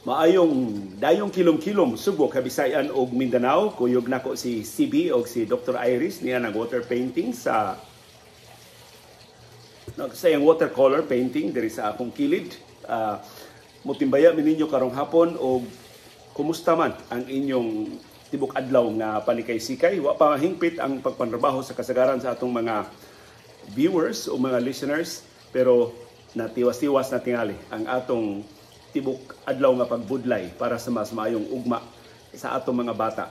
Maayong dayong kilom-kilom, Sugbo, Kabisayan ug Mindanao. Kuyog nako si CB og si Dr. Iris niya nag water painting sa sa iyang watercolor painting diri sa akong kilid. Motimbaya mi ninyo karong hapon og kumusta man ang inyong tibok adlaw nga panikay-sikay. Wa pa mahingpit ang pagpanrabaho sa kasagaran sa atong mga viewers o mga listeners, pero natiwas-tiwas na tingali ang atong tibok adlaw nga pagbudlay para sa mas maayong ugma sa atong mga bata.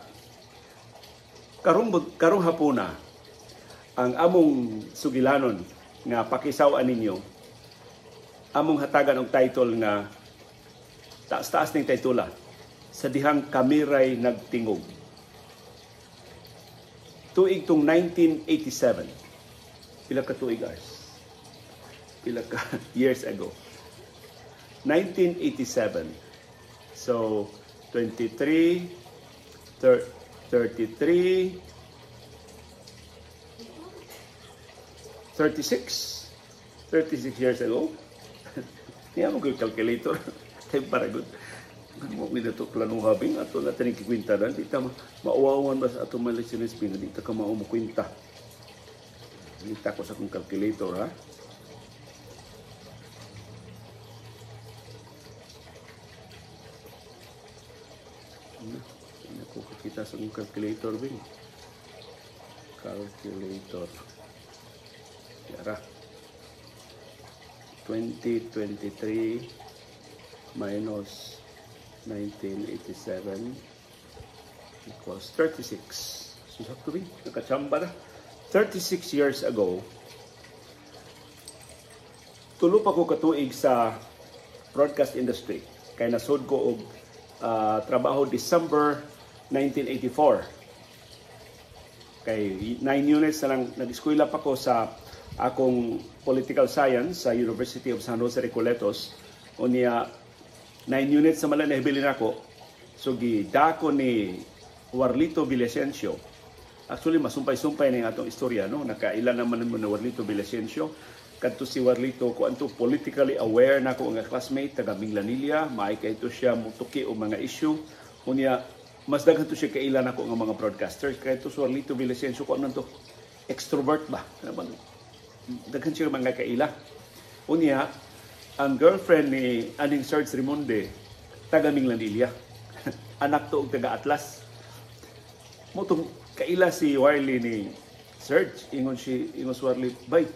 Karong hapuna, ang among sugilanon nga pakisaw-an ninyo, among hatagan og title nga taas-taas ning titula, "Sa Dihang Kamiray Nagtingog." Tuig tong 1987. Pila ka tuig, guys? Pila ka years ago? 1987. So, 23, 33, 36, 36 years ago. Niya mo calculator. Kay para good. Ano mo to plano habing ato na taning kikwinta dan di ta mauwawan ba sa atong mga listeners pina di ta ka mao mo kwinta. Ngita ko sa akong calculator, ha. Ano ko kakita sa akong calculator, bing? Calculator. Yara. 2023 minus 1987 equals 36. So, sakto, bing. Nakachamba na. 36 years ago, tulo pa ko katuig sa broadcast industry. Kay nasud ko og trabaho December 1984. Kay 9 units na lang, nag-eskwela pa ko sa akong political science sa University of San Jose Recoletos. Unya, 9 units na man lang nahibilin ako. So gidako ni Warlito Villasencio. Actually, masumpay-sumpay na yung atong istorya, no? Nakailan naman mo na Warlito Villasencio. Kadto si Warlito, ko anto politically aware na ako nga classmate, taga Minglanilla, maay kay ito siya mutuki o mga issue. Unya, mas daghan to siya kailan ako nga mga broadcasters. Kaya ito si Warlito Villasencio, ko ano to, extrovert ba? Ano ba? Daghan siya mga kaila. Unya, ang girlfriend ni aning Serge Raymunde, taga Minglanilla. Anak to og taga Atlas. Motong kaila si Warly ni Serge, ingon si Warly, bay,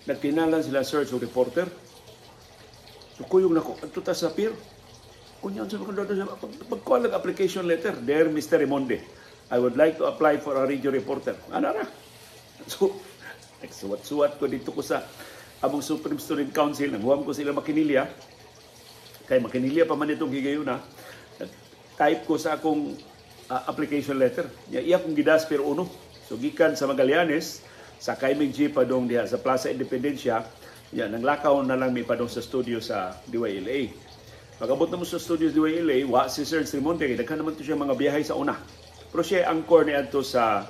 nagkinalan sila Serge o reporter. So kuyog nako, adto ta sa pier. Kunya unsa ba kuno sa pagkuha lang application letter, "Dear Mr. Raymunde, I would like to apply for a radio reporter." Ano ra? So, nagsuwat-suwat ko dito ko sa among Supreme Student Council, nanghuam ko sila makinilya. Kay makinilya pa man itong higayuna. Type ko sa akong application letter. Ya, iya kong gidas pero uno. So gikan sa Magallanes, sa Kaiming G padong diha sa Plaza Independencia, ya, nanglakaw na lang mi padong sa studio sa DYLA. Pag-abot na mo sa studio sa DYLA, wa si Serge Raymunde, kay daghan naman to siya mga biyahe sa una. Pero siya angkor ni adto sa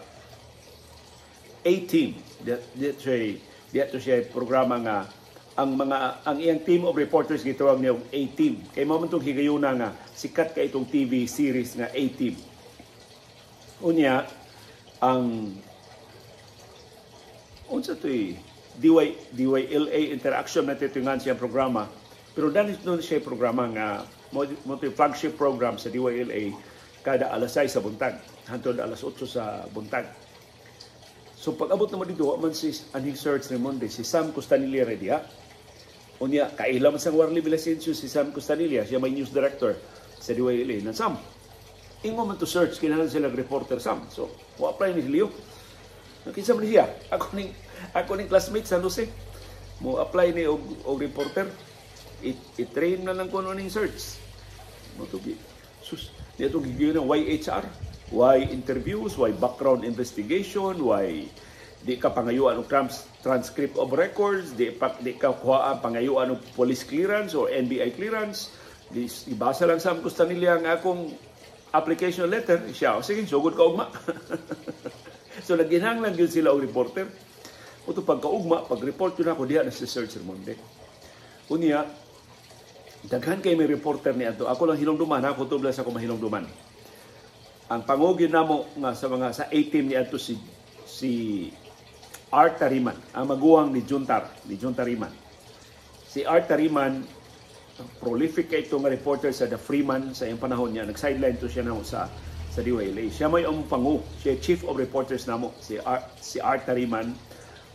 A-Team. Diya to siya programa nga ang iyang team of reporters gitawag niya og A-Team. Kay mao man tong higayuna nga sikat kay itong TV series nga A-Team. Unya, ang unsa to'y DYLA interaction na titungan siyang programa, pero dahil nun siya programa nga mo to'y flagship program sa DYLA kada alas 6 sa buntag hantod alas 8 sa buntag. So pag-abot naman dito, wa man si aning Serge Raymunde, si Sam Costanilla redia. Unya, kaila man sang Warly Villasencio si Sam Costanilla, siya may news director sa DYLA. Na Sam, ingo man to search, kinahanglan sila reporter, Sam. So, wa apply ni Leo. Nakita man siya. Ako ning classmate sa Jose. Mo apply ni og reporter. I-train na lang ko ning search. Mo to gi. Sus, niya to gigiyon ng YHR. Why interviews, why background investigation, why di ka pangayuan og transcript of records, di ka kuhaan pangayuan og police clearance or NBI clearance. Di, ibasa lang sa Costanilla ang akong application letter. Siya, "Oh, sige, sugod ka ugma." So nagginhanglan gyud sila og reporter. Uto pagkaugma, pag-report yun ako, diha na si Serge Raymunde. Unya, Daghan kay may reporter ni adto. Ako lang hinumduman, ako tubla sa ako mahinumduman. Ang pangugi namo nga sa mga sa A-team ni adto si si Art Tariman, ang maguwang ni Jun Tariman. Si Art Tariman, prolific kay ito nga reporter sa The Freeman sa iyang panahon niya. Nag-sideline to siya namo sa DYLA. Siya may ang pangu, siya chief of reporters namo, si Art Tariman.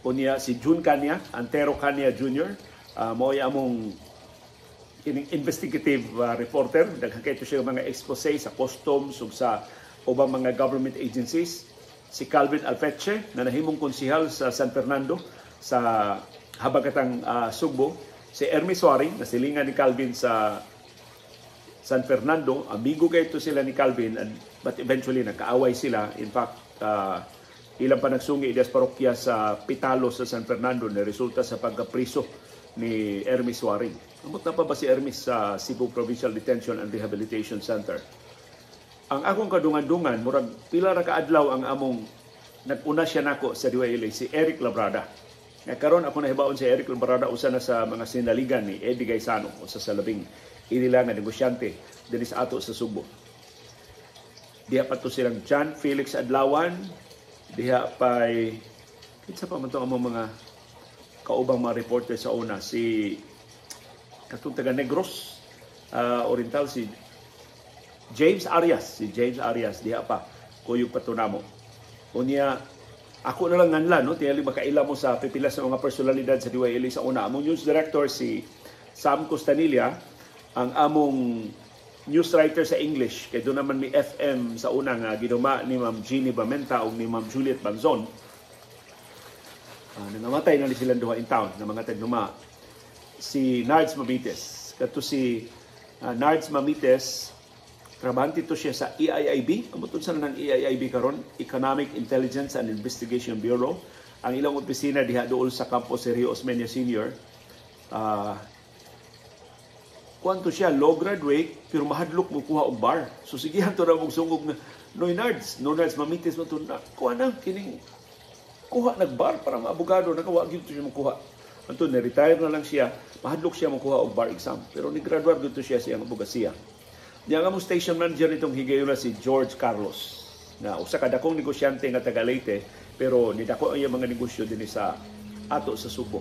Unya si Jun Cania, Antero Cania Jr., mao among kining investigative reporter. Daghan kay ito siya mga expose sa customs ug sa ubang mga government agencies. Si Calvin Alfeche na nahimong konsihal sa San Fernando sa habagatang Sugbo. Si Ermi Suari na silingan ni Calvin sa San Fernando, amigo kay ito sila ni Calvin and, but eventually nagkaaway sila. In fact, ilang pa nagsungi idas parokya sa Pitalo sa San Fernando na resulta sa pagkapriso ni Ermi Suaring. Amot na pa ba si Ermis sa Cebu Provincial Detention and Rehabilitation Center? Ang akong kadungan-dungan, murag pila ra ka adlaw ang among nag-una siya nako sa DYLA, si Eric Labrada. Nga karon ako nahibaon si Eric Labrada usa na sa mga sinaligan ni Eddie Gaisano, usa sa labing inila nga negosyante dinhi sa ato sa Subo. Diha pa to silang John Felix Adlawan, diha pa'y kinsa pa man to among mga kaubang mga reporter sa una, si katong taga Negros Oriental, si James Arias, si James Arias diha pa kuyog pa to namo. Unya ako na lang nganlan, no, tingali makaila mo sa pipila sa mga personalidad sa DYLA sa una. Among news director si Sam Costanilla, ang among news writer sa English kay doon naman may FM sa una nga giduma ni Ma'am Jeannie Bamenta o ni Ma'am Juliet Banzon. Nangamatay na ni silang duha in town na mga tagnuma. Si Nards Mamites. Kato si Nards Mamites, trabahante to siya sa EIIB. Amo sa ng EIIB karon, Economic Intelligence and Investigation Bureau. Ang ilang opisina diha dool sa Campo Sergio Osmeña Sr. Kuanto siya, law graduate, pero mahadlok mo kuha og bar. So sigihan to ra mong sungog na, Noy Nards, no Nards, Mamites mo to na, kuha na, kining, kuha nagbar para mga abogado, nakawa gyud to siya makuha. Anto, na-retire na lang siya, mahadlok siya makuha og bar exam. Pero ni-graduate gyud to siya sa iyang abogasiya. Niya nga mo station manager nitong higayon si George Carlos, na usa ka dakong negosyante nga taga Leyte, pero nidako ang iyang mga negosyo dinhi sa ato sa Subo.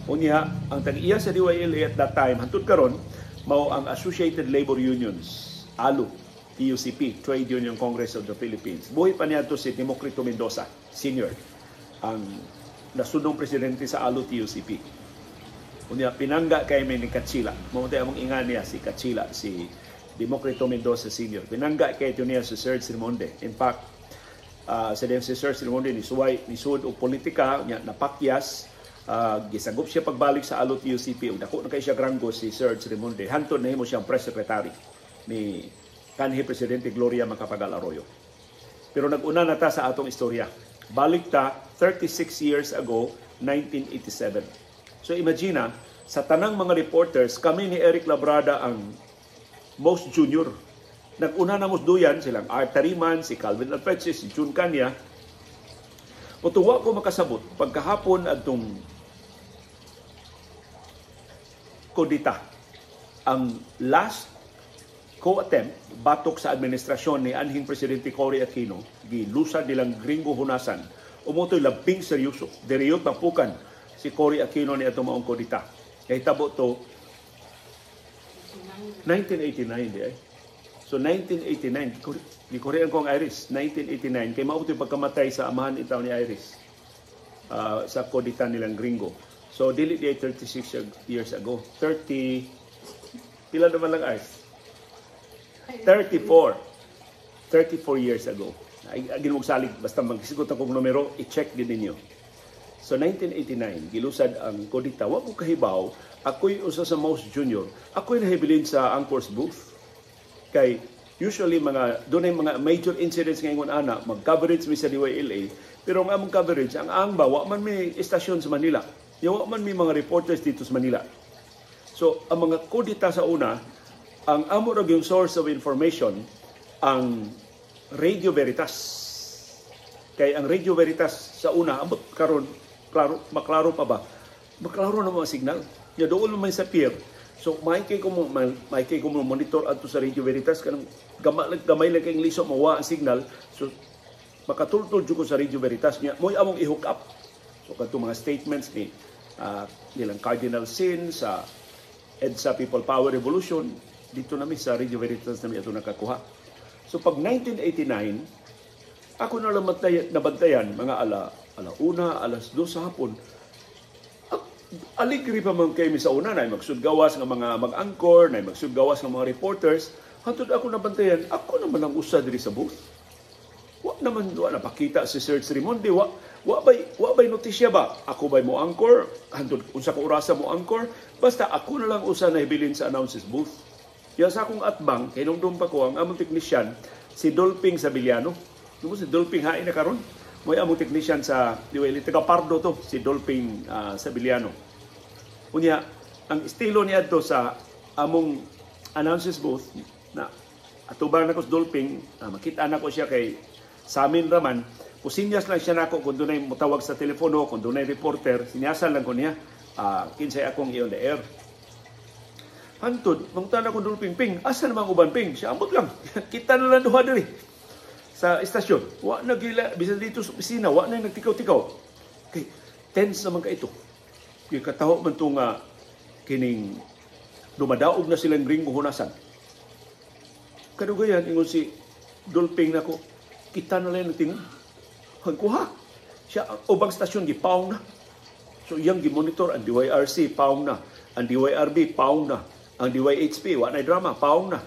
Unya, ang tag-iya sa DYLA at that time, hantud karon, mao ang Associated Labor Unions, ALU, TUCP, Trade Union Congress of the Philippines. Buhi pa niya si Democrito Mendoza, Senior, ang nasunong presidente sa ALU TUCP. Unya, pinangga kay ni Katsila. Mao among inga niya si Katsila, si Democrito Mendoza Senior. Pinangga kay ito niya si Serge Rimonde. In fact, sa si Serge Rimonde ni suway ni sud og politika nya napakyas, gisagop siya pagbalik sa ALU TUCP ug dako na kay siya granggo si Serge Rimonde. Hantod nahimo siyang press secretary ni kanhi Presidente Gloria Macapagal Arroyo. Pero nag-una na ta sa atong istorya. Balik ta 36 years ago, 1987. So imagine na, sa tanang mga reporters, kami ni Eric Labrada ang most junior. Nag-una na mos duyan silang Art Tariman, si Calvin Alfeche, si Jun Cania. Utuwa ko makasabot pagkahapon adtong kudita. Ang last co-attempt batok sa administrasyon ni anhing Presidente Cory Aquino, gilusad nilang gringo hunasan. Umutoy labing seryoso. Diriyot mapukan si Cory Aquino ni atong maong kudita. Kahitabo to 1989 di ay. So 1989, gikurian ko ang Iris, 1989, kay mao to'y pagkamatay sa amahan itaw ni Iris sa kudita nilang gringo. So dili di ay 36 years ago. 30, pila naman lang Iris? 34. 34 years ago. Ay, agin salig, basta magsigot akong numero, i-check din ninyo. So 1989, gilusad ang kudita. Wa ko kahibaw, ako'y usa sa most junior. Ako'y nahibilin sa Anchor's booth. Kay usually mga dunay mga major incidents ngayon ana, mag-coverage mi sa DYLA, pero ang among coverage, ang ANGBA, wa man may istasyon sa Manila. Wa man may mga reporters dito sa Manila. So ang mga kudita sa una, ang amo ra yung source of information ang Radio Veritas. Kay ang Radio Veritas sa una, ambot karon klaro, maklaro pa ba? Maklaro na mga signal. Ya doon man sa pier So may kay ko mo monitor adto sa Radio Veritas kanang gamay lang kay liso mawa ang signal. So makatultol jud ko sa Radio Veritas niya. Mo'y among i-hook up. So kadto mga statements ni nilang Cardinal Sin sa EDSA People Power Revolution, dito nami sa Radio Veritas nami ato nakakuha. So pag 1989, ako na lang nabantayan mga ala 1, alas 2 sa hapon. Aligri pa man kay mi sa una, na magsudgawas nga mga mag-anchor, na magsudgawas nga mga reporters. Hantod ako nabantayan, ako naman ang usa diri sa booth. Wa naman, wa napakita si Serge Raymonde, wa bay notisya ba? Ako bay mo anchor? Hantod unsa ka orasa mo anchor? Basta ako na lang usa na hibilin sa announces booth. Ya sa akong atbang, kay nung pa ko ang among technician, si Dolping Sabiliano. Nung si Dolping hain na karon, mo'y among technician sa DYLA, taga Pardo to, si Dolping Sabiliano. Unya, ang estilo niya adto sa among announces booth na atubang nako sa Dolping, makita nako siya kay samin raman, pusinyas lang siya nako kung dunay motawag sa telepono, kung dunay reporter, sinyasan lang ko niya, kinsay akong i-on the air. Hantod, mangutana ko Dolping, "Ping, asa namang uban, Ping?" Siya, "Ambot lang. Kita na lang duha diri sa istasyon. Wa na gila, bisan dito sa opisina, wa na nagtikaw-tikaw." Kay tense naman ka ito. Kay kataho man to nga kining dumadaog na silang Gringo Honasan. Kadugayan, ingon si Dolping nako, "Kita na lang nagtingog." Hagkuha. Siya, ang ubang stasyon, gipaong na. So iyang gimonitor ang DYRC, paong na. Ang DYRB, paong na. Ang DYHP, wa na drama, paong na.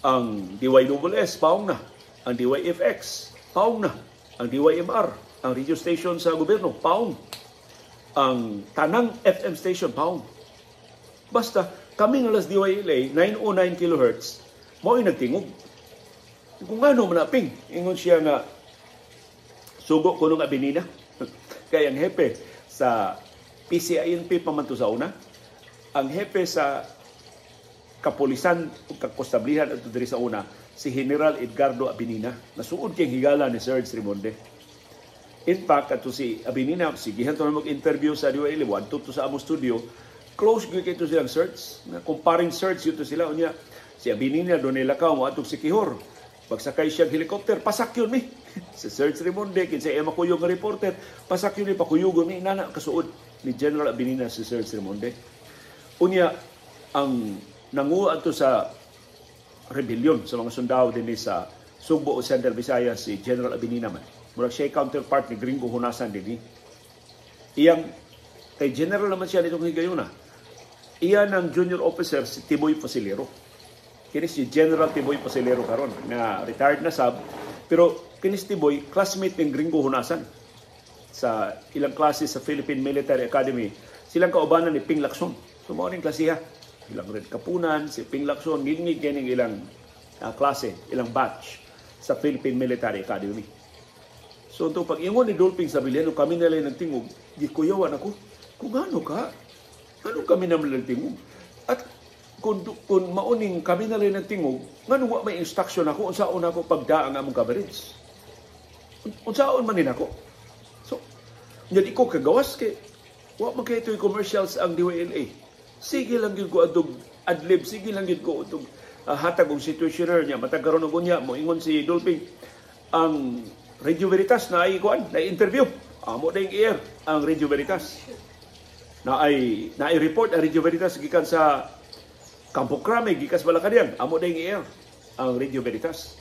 Ang DYSS, paong na. Ang DYFX, paong na. Ang DYMR, ang radio station sa gobyerno, paong. Ang tanang FM station, paong. Basta, kami nga las DYLA, 909 kilohertz, mao nagtingog. Kung ano man, Ping, ingon siya nga, "Sugo ko nung Abinina." Kaya ang hepe sa PCINP pa man to sa una, ang hepe sa kapulisan ug kakostablihan adto diri sa una, si General Edgardo Abinina. Nasuod kay higala ni Serge Rimonde. In fact, ato si Abinina, sigihan to na mag-interview sa DYL, adto to sa among studio, close gyud kay to silang Serge. Na comparing Serge yun to sila. Unya, si Abinina doon nila ka mo atong Siquijor. Pagsakay siya helicopter, pasakyon mi. Si Serge Rimonde, kinsa iya makuyog nga reporter, pasakyon mi, pakuyugon mi, nana kasuod ni General Abinina si Serge Rimonde. Unya, ang nanguha ato sa rebellion sa mga sundao din sa Sugbo o Central Visayas, si General Abinina man. Murag siya counterpart ni Gringo Honasan din. Iyang kay general naman siya nitong higayuna. Iyan ang junior officer si Timoy Fasilero. Kini si General Timoy Fasilero karon na retired na sab, pero kini si Timoy, classmate ng Gringo Honasan sa ilang klase sa Philippine Military Academy. Silang kaubanan ni Ping Lacson. So mao ning klasiha. Ilang Red Kapunan, si Ping Lacson, ngilngig kining ilang klase, ilang batch sa Philippine Military Academy. So ito, pag ingon ni Dolping sa Biliano, kami nila nagtingog, gikuyawan ako, kung ano ka, ano kami naman nagtingog? At kung mauning kami na lang nagtingog, ngano wa may instruction ako, unsaon ako pagda ang among coverage? Unsaon man din ako? So, nya di ko kagawas kay wa man kay ito'y commercials ang DYLA. Sige lang gyud ko adog adlib, sige lang gyud ko adog hatag og situationer niya. Matag karon og unya, moingon si Dolping, ang Radio Veritas na ay kuan, na interview. Amo na yung air ang Radio Veritas. Na ay report ang Radio Veritas gikan sa Campo Crame, gikan sa Malacañang. Amo na yung air ang Radio Veritas.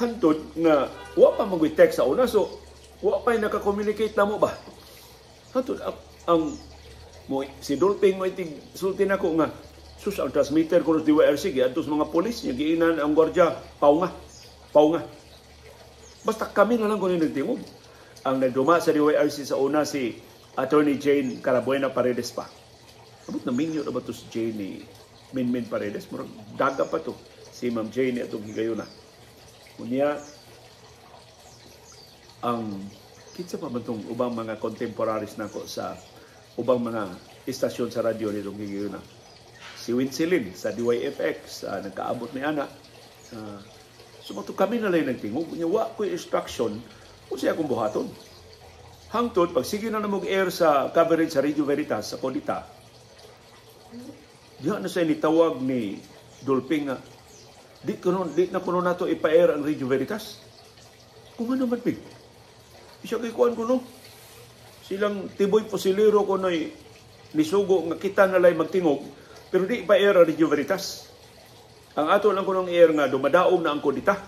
Hantod nga wa pa mag text sa una, so wa pa naka-communicate na mo ba. Hantod ang mo si Dolping mo itig sulti nako nga, "Sus, ang transmitter ko sa DYRC giadto sa mga pulis nya giinan ang gwardiya, paunga paunga." Basta kami na lang kuno nagtingog. Ang nagduma sa DYRC sa una, si Attorney Jane Carabuena Paredes pa. Abot na minyo na ba to si Jane ni Minmin Paredes? Murag daga pa to si Ma'am Jane atong higayuna. Unya, ang kinsa pa man tong ubang mga contemporaries nako sa ubang mga istasyon sa radyo nitong higayuna? Si Wincelin sa DYFX, nagkaabot ni ana. So mato kami na lang nagtingog. Unya, wa ko'y instruction kung siya akong buhaton. Hangtod, pag sige na namog air sa coverage sa Radio Veritas sa Kodita, Diha na sa nitawag ni Dolping nga di na kuno nato ipa-air ang Radio Veritas. Kung ano man, Ping. Isa kay kuan kuno. Silang Tiboy Posilero kuno'y nisugo nga kita na lay magtingog, pero di ipa-air ang Radio Veritas. Ang ato lang kunong air nga dumadaog na ang kudita.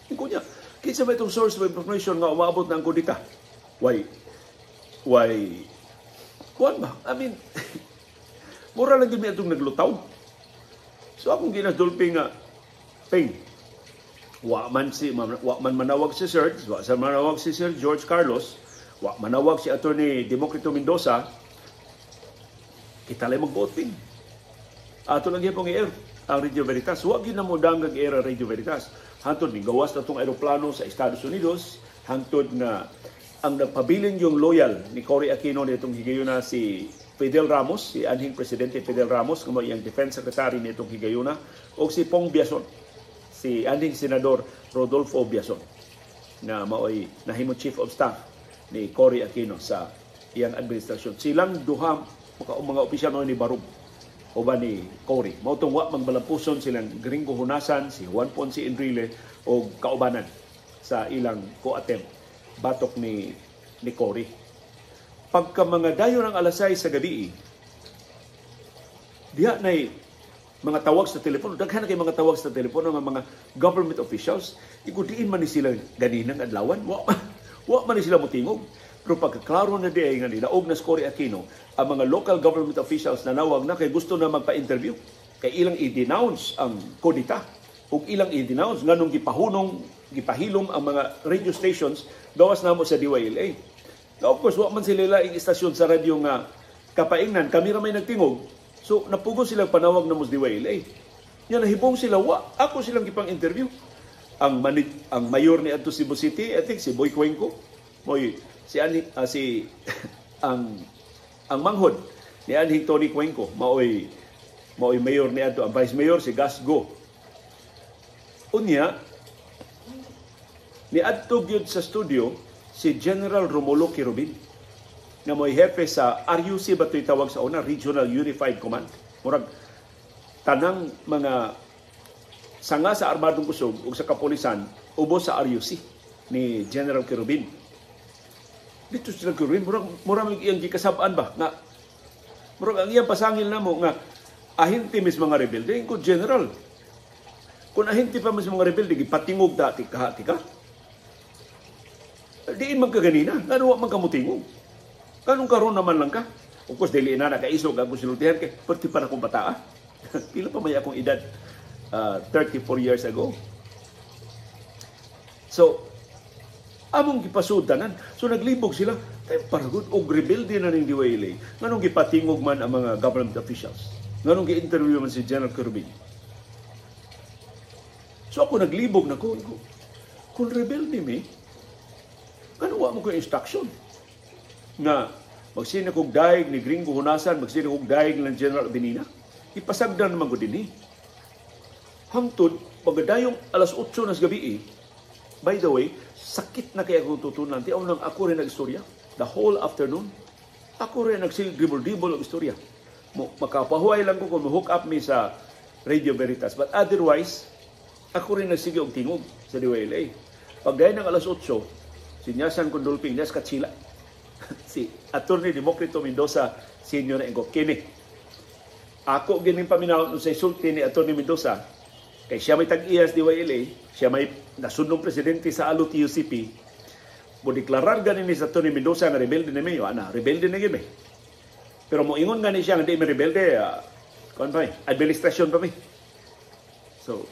Ingon niya, kinsa ba itong source of information nga umaabot na ang kudita? Why, kuan ba? I mean, mura lang gyud mi atong naglutaw. So akong ginadulping nga, "Ping, wa man manawag si Sir, wa sa manawag si Sir George Carlos, wa manawag si Attorney Democrito Mendoza, kita lang magbuot, Ping. Ato lang gyapon i-air ang Radio Veritas." Wa gyud na mo dangag air ang Radio Veritas. Hantod ni gawas na tong aeroplano sa Estados Unidos, hantod na ang nagpabilin yung loyal ni Cory Aquino nitong higayuna si Fidel Ramos, si anhing Presidente Fidel Ramos, nga iyang Defense Secretary nitong higayuna, o si Pong Biazon, si anhing Senador Rodolfo Biazon, na maoy nahimo Chief of Staff ni Cory Aquino sa iyang administrasyon. Silang duha mga opisyal mao ni Barug o ba ni Cory. Mao tong wa magbalampuson silang Gringo Honasan, si Juan Ponce Enrile o kaubanan sa ilang ko-attempt batok ni Cory. Pagka mga dayon ang alas 6 sa gabi, diha nay mga tawag sa telepono, daghan na kay mga tawag sa telepono ng mga government officials, ikudiin man ni sila ganinang adlawan, wa man ni sila motingog. Pero pagkaklaro na di ay nga nilaog na si Cory Aquino, ang mga local government officials na nawag na kay gusto na magpa-interview. Kay ilang i-denounce ang kudita ug ilang i-denounce nganong gipahunong, gipahilom ang mga radio stations gawas namo sa DYLA. Now, of course, wa man sila laing istasyon sa radyo nga kapaingnan, kami ra may nagtingog. So, napugo silang panawag na mos DYLA. Nya nahibong sila, wa, ako silang gipang interview. Ang mayor ni adto Cebu City, I think si Boy Cuenco, moy si ani si ang manghod ni anhing Tony Cuenco, maoy mayor ni adto, ang vice mayor si Gasgo. Unya ni adto gyud sa studio si General Romulo Querubin nga mo'y hepe sa RUC ba ito'y tawag sa una, Regional Unified Command. Murag tanang mga sanga sa armadong kusog ug sa kapolisan ubos sa RUC ni General Querubin. Dito sila Querubin, murag iyang gikasab-an ba nga murag ang iyang pasangil namo nga ahinti mis mga rebelde ko. "General, kung ahinti pa mis mga rebelde, gipatingog dati ka tika. Diin man ka ganina, ngano wa man ka motingog? Kanong karon naman lang ka?" Of course, dili na nakaisog ang konsultihan kay perti pa na akong bataa. Pila pa may akong edad 34 years ago. So, among gipasudanan. So naglibog sila. Tay paragod og rebelde na ning DYLA. Nganong gipatingog man ang mga government officials? Nganong gi-interview man si General Querubin? So ako naglibog na ko. Kung rebelde mi, ngano wa mo ko instruction nga magsina kog daig ni Gringo Honasan, magsina kog daig ng General Benina? Ipasagdan naman ko dinhi. Hangtod pagdayong alas 8 nas gabi, by the way, sakit na kay akong tutunan. Tiaw nang ako rin nag-istorya. The whole afternoon, ako rin nagsigdibol-dibol ang istorya. Makapahuay lang ko kung hook up mi sa Radio Veritas. But otherwise, ako rin nagsige og tingog sa DYLA. Pagdayon ng alas 8, sinyasan kong Dolping, nas katsila. Si Attorney Democrito Mendoza Senior na ingo, "Kini. Ako gining paminaw sa sulti ni Attorney Mendoza, kay siya may tag-iyas DYLA, siya may nasundong presidente sa ALO TUCP, mo deklarar gani ni sa Attorney Mendoza nga rebelde ni mi, ana, rebelde na gyud mi. Pero moingon gani siya nga di mi rebelde, kuan pa mi, administrasyon pa mi." So,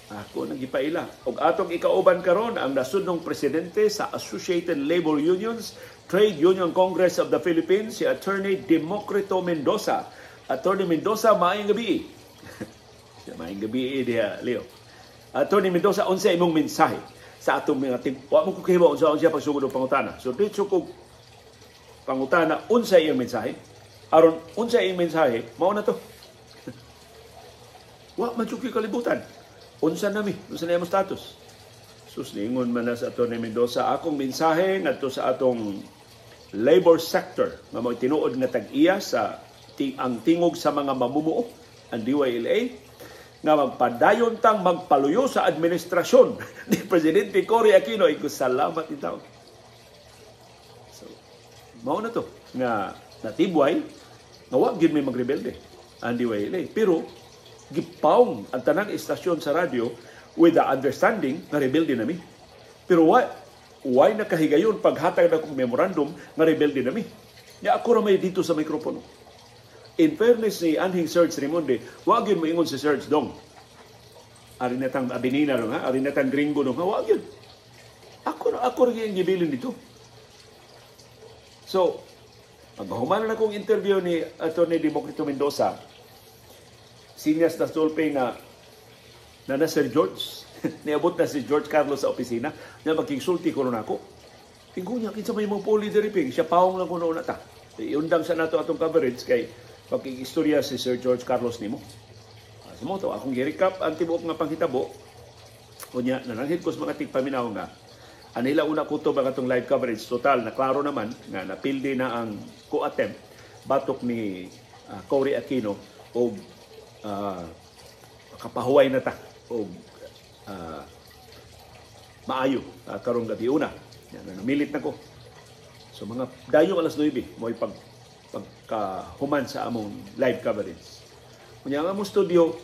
ako nang gipaila. Og atong ikauban karon ang nasudnong presidente sa Associated Labor Unions, Trade Union Congress of the Philippines, si Attorney Democrito Mendoza. Attorney Mendoza, maayong gabi. Maayong gabi diha, Leo. Attorney Mendoza, unsa imong mensahe sa atong mga ting wa mo ko kahibaw unsa unsa pagsugod og pangutana. So diretso ko pangutana unsa iyong mensahe. Aron unsa iyong mensahe, mao na to. Wa man jud kalibutan. Unsa na mi? Unsa na imong status? Sus, ningon man na sa Attorney Mendoza, "Akong mensahe ngadto sa atong labor sector nga mo'y tinuod nga tag-iya sa ang tingog sa mga mamumuo, ang DYLA nga magpadayon tang magpaluyo sa administrasyon ni Presidente Cory Aquino. Igo salamat itaw. So, mao na to nga natibway nga wa gyud may magrebelde ang DYLA. Pero gipawng ang tanang istasyon sa radyo with the understanding nga rebelde nami. Pero why nakahigayon paghatag na kong memorandum nga rebelde nami? Ya ako ra may dito sa mikropono. In fairness ni anhing Serge Rimonde, wa gyud moingon si Serge dong. Ari na tang Abinina dong ha, ari na tang gringo dong ha, wa gyud. Ako ra gyud gibilin dito. So, pagkahuman na akong interview ni Atty. Democrito Mendoza, sinyas na sulpe nga na na Sir George, niabot na si George Carlos sa opisina, na magkigsulti ko ron ako. Ingon niya, kinsa may mga puli diri ping, siya paong lang kuno na ta. Iundang sa nato atong coverage kay pagkikistorya si Sir George Carlos nimo. So mo to, akong gi-recap ang tibuok nga panghitabo. Unya, nananghid ko sa mga tigpaminaw nga anila una kutob ang atong live coverage. Total, na klaro naman nga napildi na ang co-attempt batok ni Cory Aquino og kapahuway na ta og maayo karong gabi una. Yan, namilit na ko. So mga dayong alas 9 mo'y pagkahuman sa among live coverage. Unya ang among studio,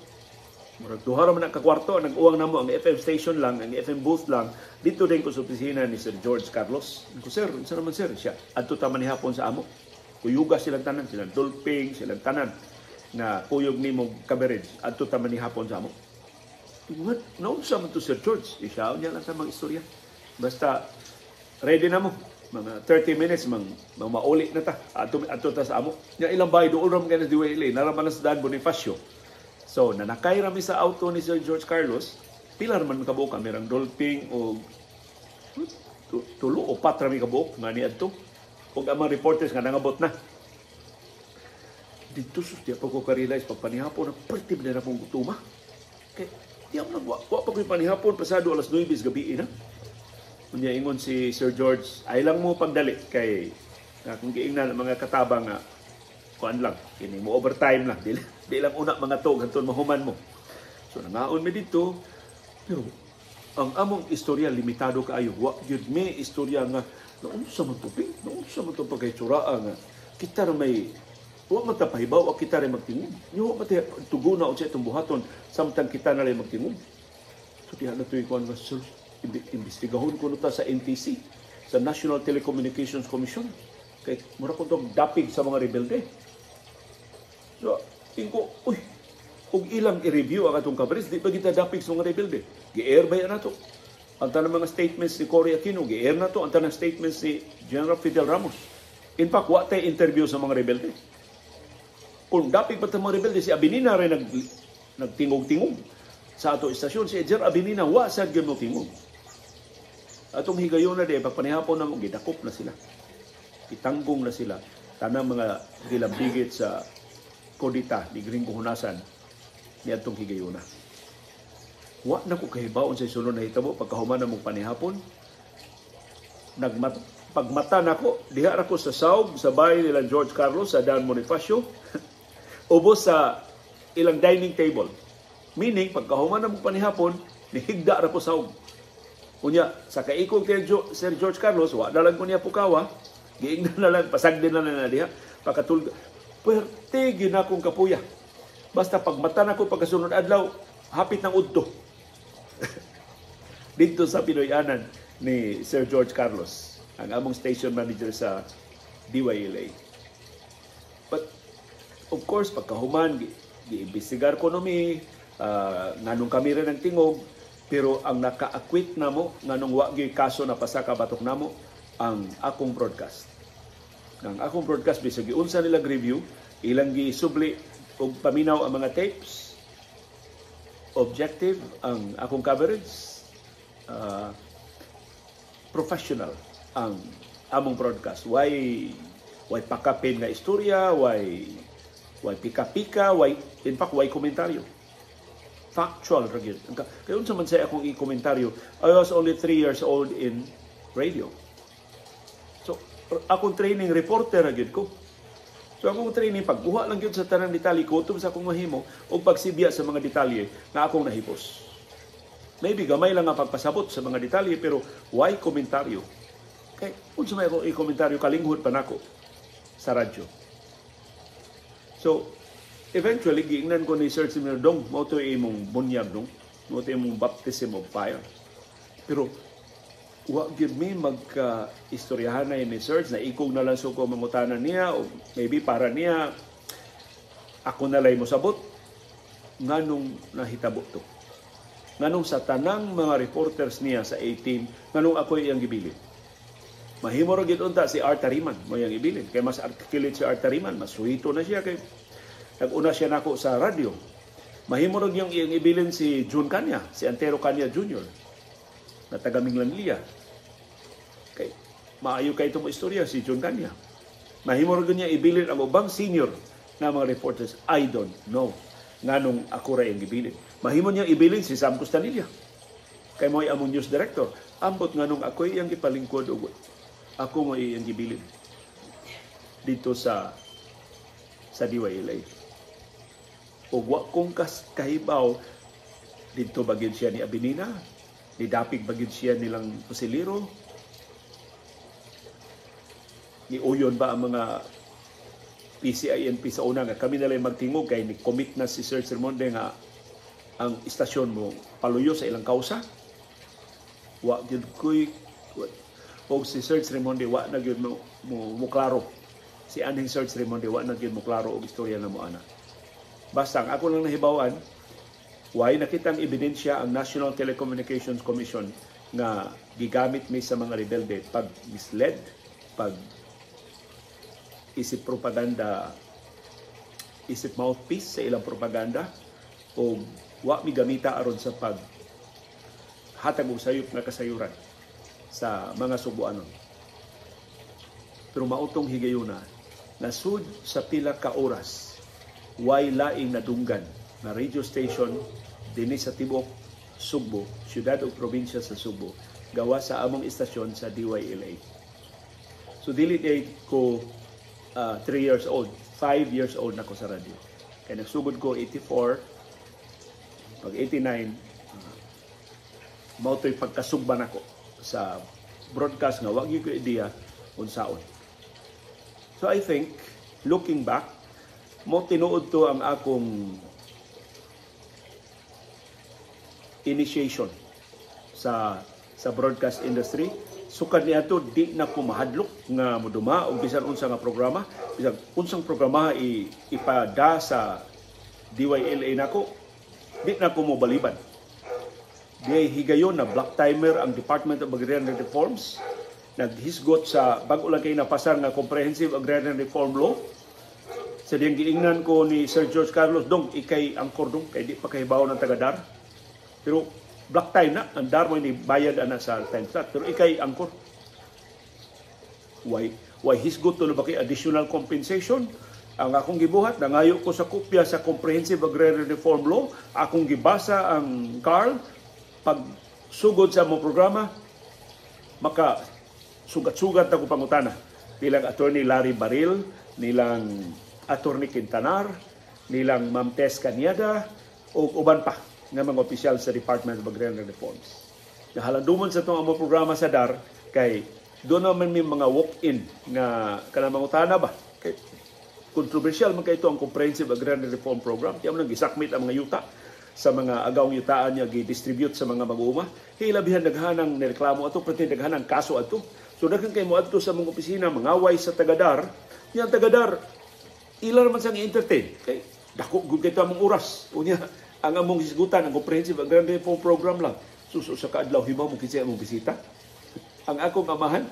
murag duha ra man ang kakwarto, nag-uwang namo ang FM station lang, ang FM booth lang, dito din ko sa opisina ni Sir George Carlos. Ko, "Sir, unsa naman, sir?" Siya, "Adto ta man hapon sa amo." Kuyuga silang tanan, silang Dolping, silang tanan na kuyog nimo coverage, adto ta man hapon sa amo. What? Naunsa man to, Sir George? Isyaw niya lang sa mga istorya. Basta ready na mo. Mga 30 minutes, mang mauli na ta. Adto ta sa amo. Nya ilang bahay doon ram kay na DYLA. Naraman na sa Daan Bonifacio. So, nanakay rami sa auto ni Sir George Carlos. Pila raman kabuok kami rang Dolping o tulo o pat rami kabuok nga niadto. Og ang mga reporters nga nangabot na. Dito sus, di pa ko ka-realize pag panihapon na perti na akong gutuma. Kay di ako nag wa pa ko'y panihapon pasado alas 9 sa gabi na. Unya ingon si Sir George, ay lang mo pagdali kay kung giingnan ang mga katabang nga kuan lang kini mo overtime lang, di lang una mga to ganton mahuman mo. So nangaon mi dito, pero ang among istorya limitado kaayo. Wa gyud mi istorya nga naunsa man to ping, naunsa man to pagkaytsuraa nga kita ra may wa man ta pahibaw, wa kita ra magtingog. Nyo wa man ta tuguna unsa itong buhaton samtang kita na lang magtingog. So diha na to'y kuan nga sir, imbestigahon ko ta sa NTC, sa National Telecommunications Commission. Kay mura ko tong dapig sa mga rebelde. So, tingko, uy, ug ilang i-review ang atong coverage, di ba kita dapig sa mga rebelde? Gi-air ba yan nato? Ang tanang mga statements ni Cory Aquino, gi-air na to. Ang tanang statements ni General Fidel Ramos. In fact, wa tay interview sa mga rebelde. Kung dapig pa sa mga rebelde, si Abinina rin nagtingog-tingog sa ato istasyon. Si General Abinina, wa sad gyud mo tingog. Atong higayon na di, pagpanihapon na mo, gidakop na sila. Itanggong na sila. Tanang mga gilambigit sa kodita ni Gringo Honasan ni atong higayona. Wa na ko kahibaon sa sulod na hitabo pagkahuman na mong panihapon. Pagmata nako, diha ra ko sa saug sa bahay nila George Carlos sa Dan Bonifacio, ubos sa ilang dining table. Meaning, pagkahuman na mong panihapon, nihigda ra ko saug. Unya, sa kaikog kay Sir George Carlos, wa na lang ko niya pukawa, giingnan na lang, pasagdin na lang na diha, pagkatulog. Puwerte gyud akong kapuya. Basta pagmata nako pagkasunod adlaw, hapit ng udto. Dito sa Pinoy-anan ni Sir George Carlos, ang among station manager sa DYLA. But of course, pagkahuman, giimbestigar ko numi, nganong kami rin ang tingog, pero ang naka-acquit namo, nganong wa gyud kaso na pasaka batok namo, ang akong broadcast. Ang akong broadcast, bisag giunsa nilang review, ilang gisubli og paminaw ang mga tapes, objective ang akong coverage, professional ang among broadcast. Why pakapin nga istorya, why pika-pika, why, in fact, why komentaryo. Factual ra gyud. Kay unsa man say akong i-komentaryo, I was only 3 years old in radio. So, akong training reporter ra gyud ko. So akong training, pagkuha lang gyud sa tanang detalye, kutob sa akong mahimo, o pagsibya sa mga detalye na akong nahipos. Maybe gamay lang ang pagpasabot sa mga detalye, pero why komentaryo? Kay unsa may ako i-komentaryo, kalinghod pa nako sa radyo. So, eventually, giingnan ko ni Sir Simir, "Dong, mao to imong bunyag, dong. Mao to imong baptism of fire." Pero wa gyud mi magka istoryahan ni Serge, na ikog na lang so ko mangutana niya o maybe para niya ako na lay mosabot nganong nahitabo to. Nganong sa tanang mga reporters niya sa 18, nganong ako iyang gibilin? Mahimo ra gyud unta si Art Tariman mo iyang ibilin kay mas articulate si Art Tariman, mas suhito na siya kay nag-una siya nako sa radyo. Mahimo ra yung iyang ibilin si June Kanya, si Antero Kanya Jr. na taga Minglanilla. Kay maayo kay itong istorya si June Kanya. Mahimo ra niya ibilin ang ubang senior na mga reporters. I don't know nganong ako ra iyang gibilin. Mahimo niya ibilin si Sam Costanilla. Kay mo'y among news director. Ambot nganong ako iyang gipalingkod og ako mo iyang gibilin dito sa DYLA. Ug wa kong kahibaw dito ba gyud siya ni Abinina, ni dapig ba gyud siya nilang pusiliro, ni uyon ba ang mga PCINP sa una nga kami nalay magtingog kay ni commit na si Sir Sermonde nga ang istasyon mo paluyo sa ilang kausa. Wa gyud koy og si Sir Raimondi wa na gyud mo klaro. Si anhing Sir Raimondi wa na gyud mo klaro og istorya na mo ana. Basta ang ako lang nahibawan, way nakitang ebidensya ang National Telecommunications Commission nga gigamit mi sa mga rebelde pag misled, pag isip propaganda, isip mouthpiece sa ilang propaganda, o wa mi gamita aron sa pag hatag og sayop nga kasayuran sa mga Subuanon. Pero mautong higayuna, nasud sa pila ka oras, way laing nadunggan na radio station dinhi sa tibuok Sugbo, syudad o probinsya sa Sugbo, gawa sa among istasyon sa DYLA. So dili day ko 3 years old, 5 years old na ko sa radyo. Kaya nagsugod ko 84, pag 89, mao to'y pagkasugba nako sa broadcast nga wa gyud ko ideya unsaon. So I think, looking back, mo tinuod to ang akong initiation sa broadcast industry. Sukad niadto di na ko mahadlok nga moduma og bisan unsa nga programa, bisan unsang programa ipada sa DYLA nako, di na ko mobaliban. Di higayon na black timer ang Department of Agrarian Reforms, naghisgot sa bag-o lang kay napasar nga Comprehensive Agrarian Reform Law. Sa diyang giingnan ko ni Sir George Carlos, "Dong, ikay angkor, dong, kay di pa kahibaw ng tagadar." Pero black time na, ang dar mo ni bayad ana sa time slot. Pero ikay angkor. Why hisgot to na ba kay additional compensation? Ang akong gibuhat, nangayo ko sa kopya sa Comprehensive Agrarian Reform Law, akong gibasa ang Carl, pag sugod sa among programa, maka sugat-sugat na ko pangutana. Nilang Attorney Larry Baril, nilang Attorney Quintanar, nilang Ma'am Tess Caniada, o uban pa nga mga opisyal sa Department of Agrarian Reforms. Nahalandumon sa itong among programa sa DAR, kay doon naman may mga walk-in nga kanang mangutana ba? Kay controversial man kay ito ang Comprehensive Agrarian Reform Program. Kaya mo nang gisakmit ang mga yuta sa mga agawng yutaan niya, gi-distribute sa mga mag-uuma. Hilabihan daghanang nireklamo ato, pati daghanang kaso ato. So daghan kay mo adto sa mga opisina, mangaway sa tagadar. Yang tagadar, ila naman siyang i-entertain. Kay dako gud kay among oras. Unya, ang among hisgutan, ang Comprehensive Agrarian Reform Program lang. Suso sa kaadlaw, hibaw mo kinsa among bisita. Ang akong amahan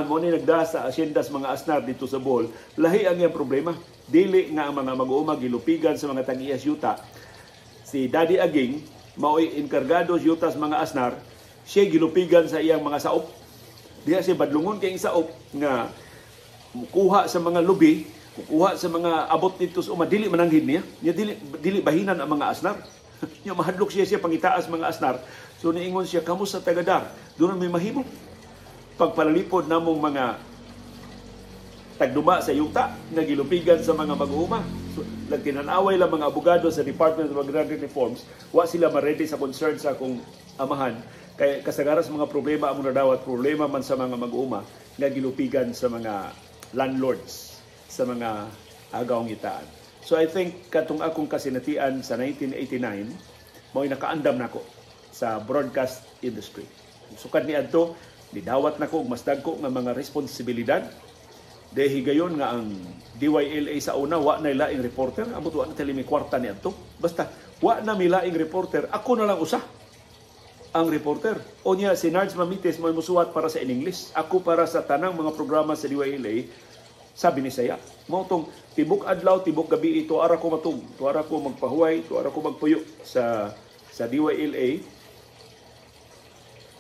mo ni nagda sa asyendas mga asnar dito sa Bohol, lahi ang iyang problema. Dili nga ang mga mag-uuma gilupigan sa mga tag-iyas yuta. Si Daddy Aging, mao'y enkargado yutas mga asnar, siya gilupigan sa iyang mga saop. Diha siya badlungon kay saop nga mukuha sa mga lubi, mukuha sa mga abot dito sa uma, dili mananghid niya. Niya dili bahinan ang mga asnar. Niya mahadlok siya pangitaas mga asnar. So niingon siya, kamo sa tagadar, doon may mahimo. Pagpalalipod namong mga Tagduma sa yuta nga gilupigan sa mga mag-uuma. So, nagtinanaway lang mga abogado sa Department of Agrarian Reforms, wa sila ma-ready sa concern sa akong amahan kay kasagaran sa mga problema among nadawat, problema man sa mga mag-uuma nga gilupigan sa mga landlords sa mga agaw ngitaan. So I think katong akong kasinatian sa 1989 mao'y nakaandam nako sa broadcast industry. Sukad ni adto, nidawat nako og mas dagko nga mga responsibilidad. Dahil higayon nga ang DYLA sa una wa na laing reporter, amot wa na tali may kwarta ni adto. Basta wa na mi laing reporter, ako na lang usa ang reporter. O niya si Nards Mamites mo musuwat para sa in English. Ako para sa tanang mga programa sa DYLA sa Binisaya. Mao tong tibok adlaw, tibok gabi, tuara ko matug, tuara ko magpahuway, tuara ko magpuyo sa DYLA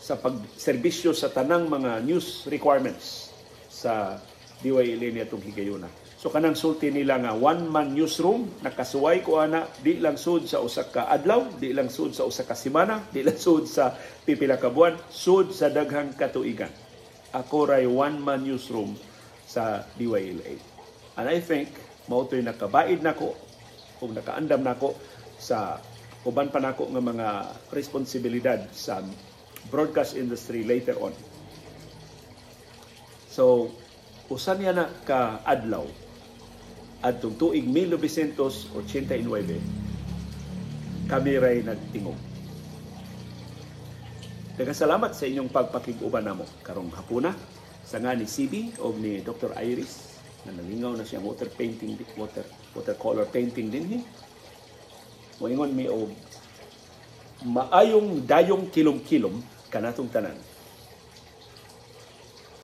sa pagserbisyo sa tanang mga news requirements sa DYLA niadtong higayuna. So kanang sulti nila nga one man newsroom, nakasuway ko ana di lang sud sa usa ka adlaw, di lang sud sa usa ka semana, di lang sud sa pipila ka buwan, sud sa daghang katuigan. Ako ray one man newsroom sa DYLA. And I think mao to'y nakabaid nako ug nakaandam nako sa uban pa nako nga mga responsibilidad sa broadcast industry later on. So, usa niya na ka adlaw adtong tuig 1989, kami ray nagtingog. Daghang salamat sa inyong pagpakig-uban namo karong hapuna sa nga ni CB o ni Dr. Iris na nalingaw na siyang water painting, watercolor painting din. Moingon mi og maayong dayong kilom-kilom kanatong tanan.